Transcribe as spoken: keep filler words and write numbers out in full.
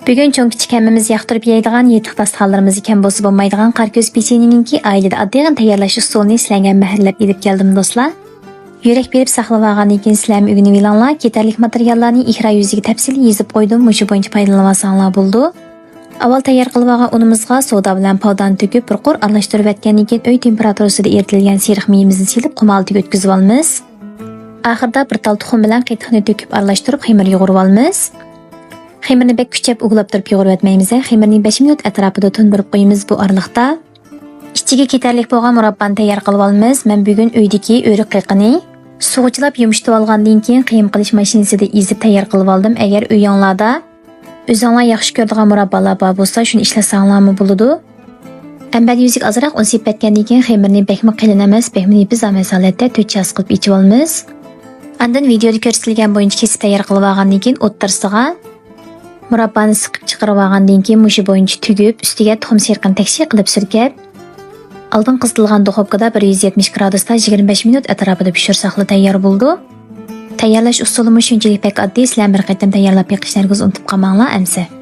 بۈگۈن چوڭ-كىچىك ھەممىمىز ياقتۇرۇپ يەيدىغان يېتىق داستىخانلىرىمىزدا كەم بولسا بولمايدىغان قارا كۆز پېچىنىنىڭكى ئائىلىدە ئاددىيغىنە تەييارلاش ئۇسۇلىنى سىلەرگە مەھەرلەپ ئېلىپ كەلدىم، دوستلار. يۆلەك بېرىپ ساقلىۋالغاندىن كېيىن سىلەرمۇ ئۆگىنىۋېلىڭلار. كېتەرلىك ماتېرىياللارنى ئېكران يۈزىگە تەپسىلىي يېزىپ قويدۇم، مۇشۇ بويىچە پايدىلىنىۋالساڭلار بولىدۇ. ئاۋۋال تەييار قىلىۋالغان ئۇنىمىزغا سودا بىلەن پاۋدانى تۆكۈپ، بىر قۇر ئارىلاشتۇرۇۋەتكەندىن كېيىن، ئۆي تېمپېراتۇرىسىدا ئېرىتىلگەن سېرىق مېيىمىزنى سېلىپ، قۇمالىتىگە ئۆتكۈزۈۋالىمىز. ئاخىرىدا بىر تال تۇخۇم بىلەن قېتىقنى تۆكۈپ ئارىلاشتۇرۇپ، خېمىر يۇغۇرۇۋالىمىز. خېمىرنى بەك كۈچەپ ئۇۋىلاپ تۇرۇپ يۇغۇرۇۋەتمەيمىز. خېمىرنى بەش مىنۇت ئەتراپىدا تىندۇرۇپ قويىمىز. بۇ ئارىلىقتا ئىچىگە كېتەرلىك بولغان مۇراببانى تەييار قىلىۋالىمىز. مەن بۈگۈن ئۆيدىكى ئۆرۈك قېقىنى سۇغا چىلاپ يۇمشىتىۋالغاندىن كېيىن، قىيما قىلىش ماشىنىسىدا ئېزىپ تەييار قىلىۋالدىم. ئەگەر ئۆيۈڭلاردا ئۆزۈڭلار ياخشى كۆرىدىغان مۇراببالار بار بولسا، شۇنى ئىشلەتسەڭلارمۇ بولىدۇ. ئەمبەر يۈزىگە ئازراق ئۇن سېپىپ بەرگەندىن كېيىن، خېمىرنى بەكمۇ قېلىن ئەمەس، بەكمۇ نېپىز ئامەس ھالەتتە تۆت چاسا قىلىپ ئېچىۋالىمىز. ئاندىن ۋىدېيودا كۆرسىتىلگەن بويىچە كېسىپ تەييار قىلىۋالغاندىن كېيىن، ئوتتۇرىسىغا مۇراببانى سىقىپ چىقىرىۋالغاندىن كېيىن، مۇشۇ بويىچە تۈگۈپ، ئۈستىگە تۇخۇم سېرىقىنى تەكشى قىلىپ سۈركەپ، ئالدىن قىزىتىلغان دۇخوپكىدا بىر يۈز يەتمىش گرادۇستا يىگىرمە بەش مىنۇت ئەتراپىدا پىشۇرساقلا تەييار بولىدۇ. تەييارلاش ئۇسۇلىمۇ شۇنچىلىك بەك ئاددىي، سىلەر بىر قېتىم تەييارلاپ بېقىشلارىڭىزنى ئۇنتۇپ قالماڭلار ئەمىسە.